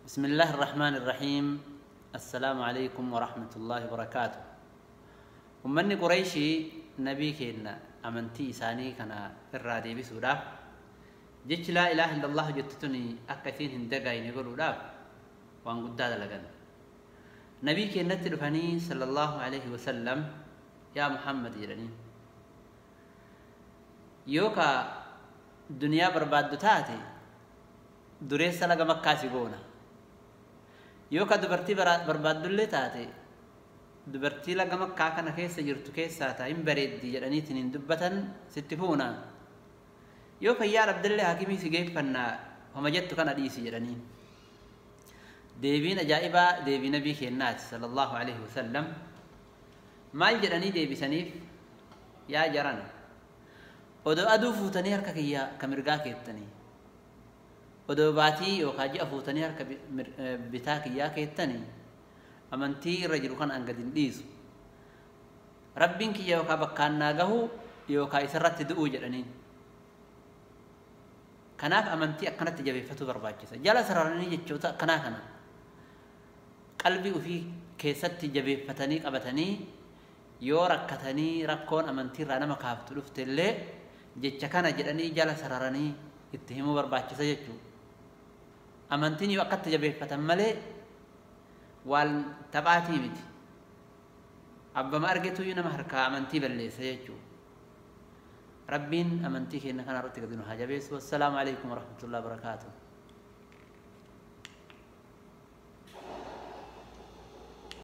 بسم الله الرحمن الرحيم. السلام عليكم ورحمة الله وبركاته. Ummanni Qurayshii nabii keenya amantii isaanii kana irraa deebisuudhaaf, jechi laa ilaaha illallah jettu tuni akka isiin hin dagaayine godhuudhaaf waan guddaa dalagan. Nabii keenyatti dhufanii sallallahu alaihi wasallam, "Yaa Muhammad," jedhanii, "yoo ka duniyaa barbaaddu taate dureessa laga Makkaa si goona. Yoo ka dubartii barbaaddullee taate dubartii laga Makkaa kana keessa jirtu keessaa taa hin bareeddi jedhaniitiin hin dubbatan sitti fuuna. Yoo fayyaa dhabdillee hakimii si geeffannaa, homa jettu kana dhiisi," jedhanii. Deebiin ajaa'ibaa deebii nabii keennaati sallallahu alaihi wasallam. Maal jedhanii deebisaniif? "Yaa jaran, odoo aduu fuutanii harka kiyya ka mirgaa keettanii, odoo baatii yookaan ji'a fuutanii harka bitaa kiyyaa keettanii, amantii irra jiru kan an gad hin dhiisu. Rabbiin kiyya yookaan bakkaan naa gahu yookaan isarratti du'uu," jedhaniin. Kanaaf amantii akkanatti jabeeffatu barbaachisa. Jala sararanii jechoota akkanaa kana qalbii ofii keessatti jabeeffatanii qabatanii, yoo rakkatanii rakkoon amantiirraa nama kaaftu dhufte illee, jecha kana jedhanii jala sararanii itti himuu barbaachisa jechuudha. Amantiin yoo akkatti jabeeffatan malee waan taphaatii miti. Abbama argetuyyuu nama harkaa amantii balleessa jechuudha. Rabbiin amantii keenya kana irratti gadi nu haa jabeessu. Wassalaamu alaikum warahmatullahi wabarakaatuh.